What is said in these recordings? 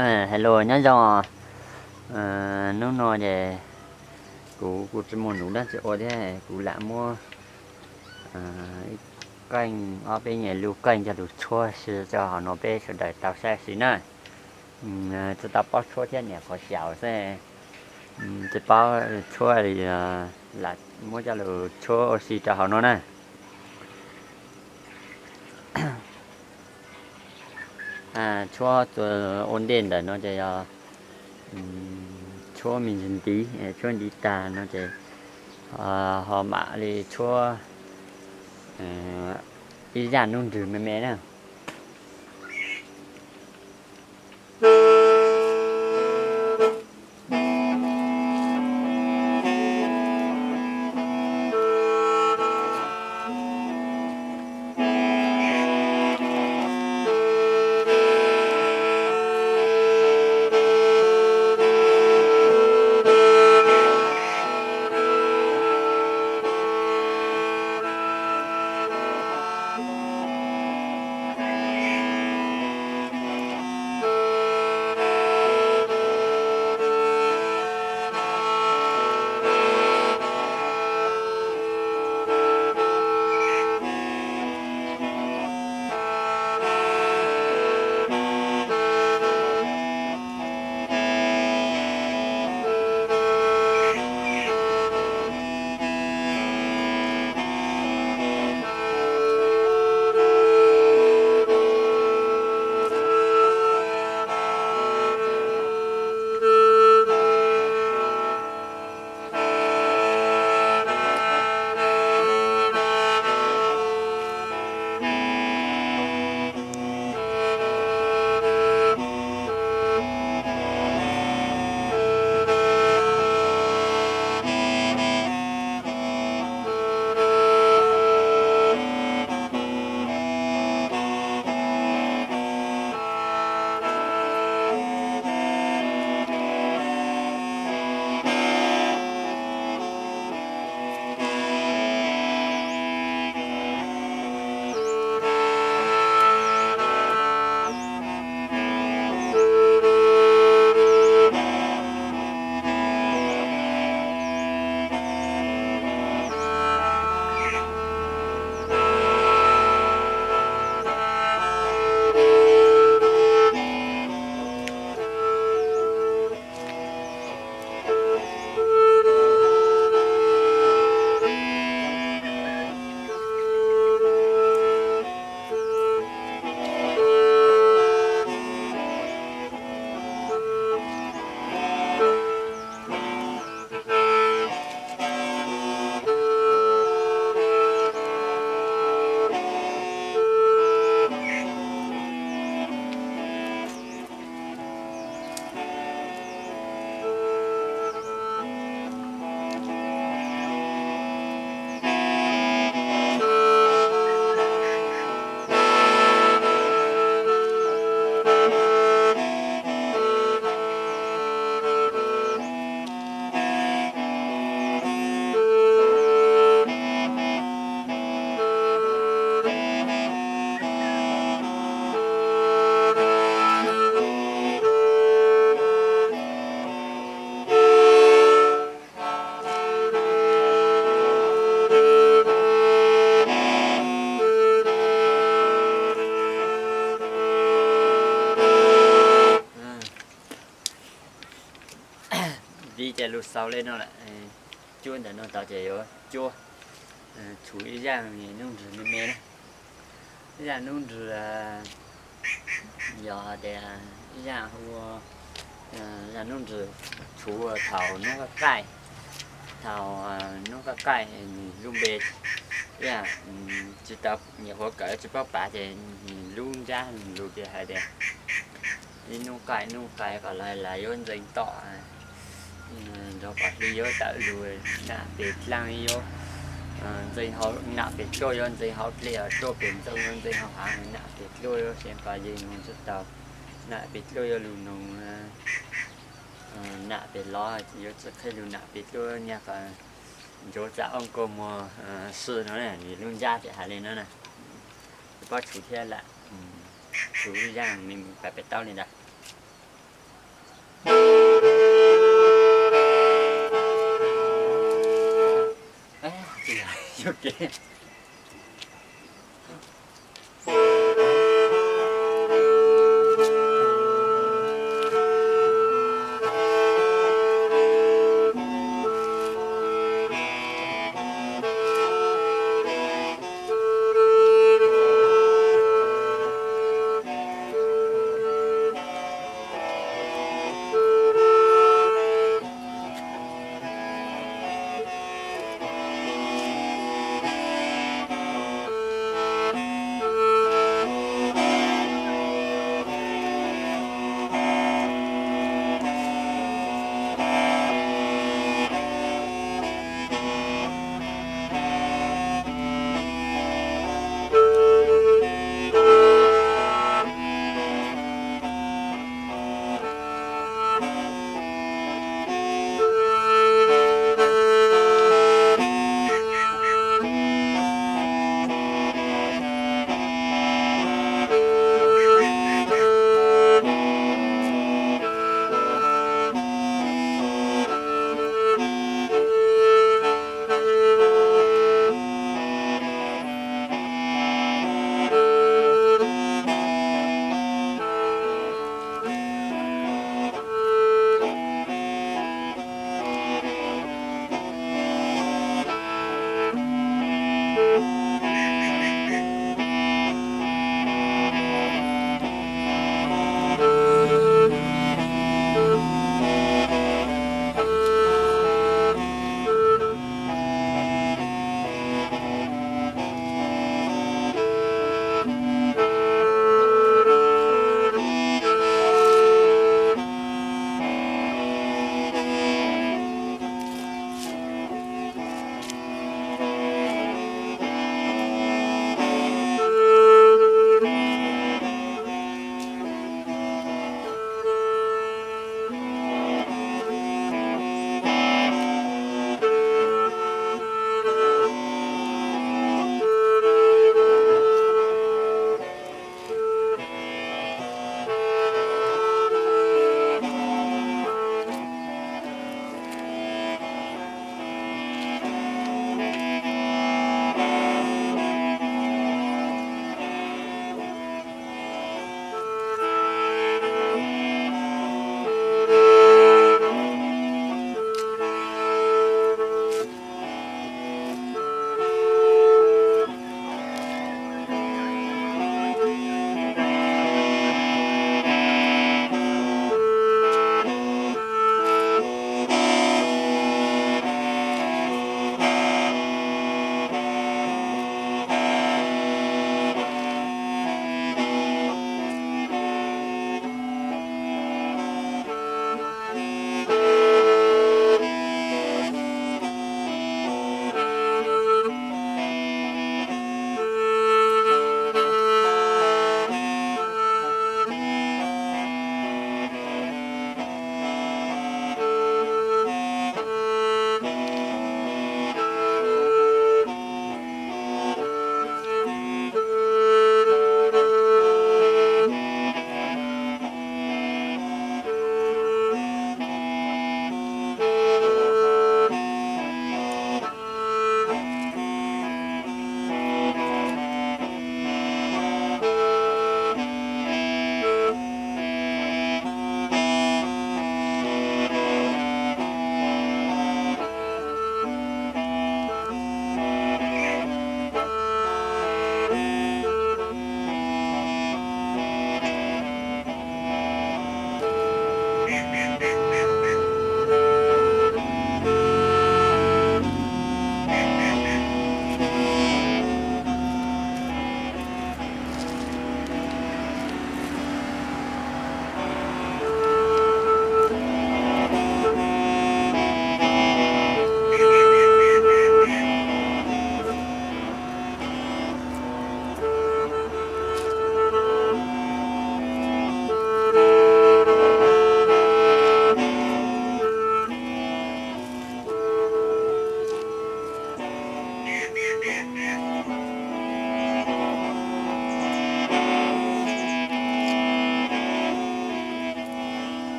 Hello, nyob zoo. Hnub no ces kuv kuj tsis muaj nuv dab tsi ua thiab, kuv lam muab ib qeej ob peb nyuag lub qeej coj lug tshuab si rau hauv no peb sawv daws tau saib si na. Tsis tau paub tshuab thiab, niam qhuav xyaum xwb, tsis paub tshuab li, lam muab coj lug tshuab ua si rau hauv no na. Tshuab ua ntej ntawm no ces yog tshuab me ntsis ntiv, tshuab ntiv tag no ces ho mam li tshuab ib zaj nub nrwg me me na. Vim ces lug xaus le no lawm, cuab ntawm no tau ces yuav cuab tshuab ib zaj nub nrwg me me na. Ib zaj nub nrwg yog tias ib zaj hu ua zaj nub nrwg tshuab thaum nub qab qaij, thaum nub qab qaij nws lub npe, tsis tau, nyuam qhuav kawm tsis paub pav ces nws lub ntsab lus ces hais tias ib nub qaij nub qaij kom lawv yuav ntxeev tom nrog pom hli yuav tawm lug, nam pem dlaaj yuav ntxeev hauv, nam pem dluaj yuav ntxeev hauv dlej, dluaj pem ntxoo yuav ntxeev hauv hav, nam pem dluaj yuav xeev pas yees moog tsis tau, nam pem dluaj yuav lug noog, nam pem lov yuav tsi qheb lug, nam pem dluaj nyag kom ntsuav txam oj kua muag si no na. Nws lub ntsab ces hais li no na. Tsis paub tshuab thiab lam tshuab zaj me me pem taub li ntawd. Cog kev.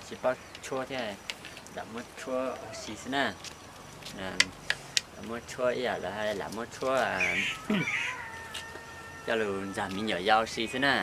Tsis paub tshuab thiab, lam muab tshuab ua si xwb na. Lam muab tshuab ib yam lawv hais lam muab tshuab coj lug nrog me nyuam yau ua si xwb na.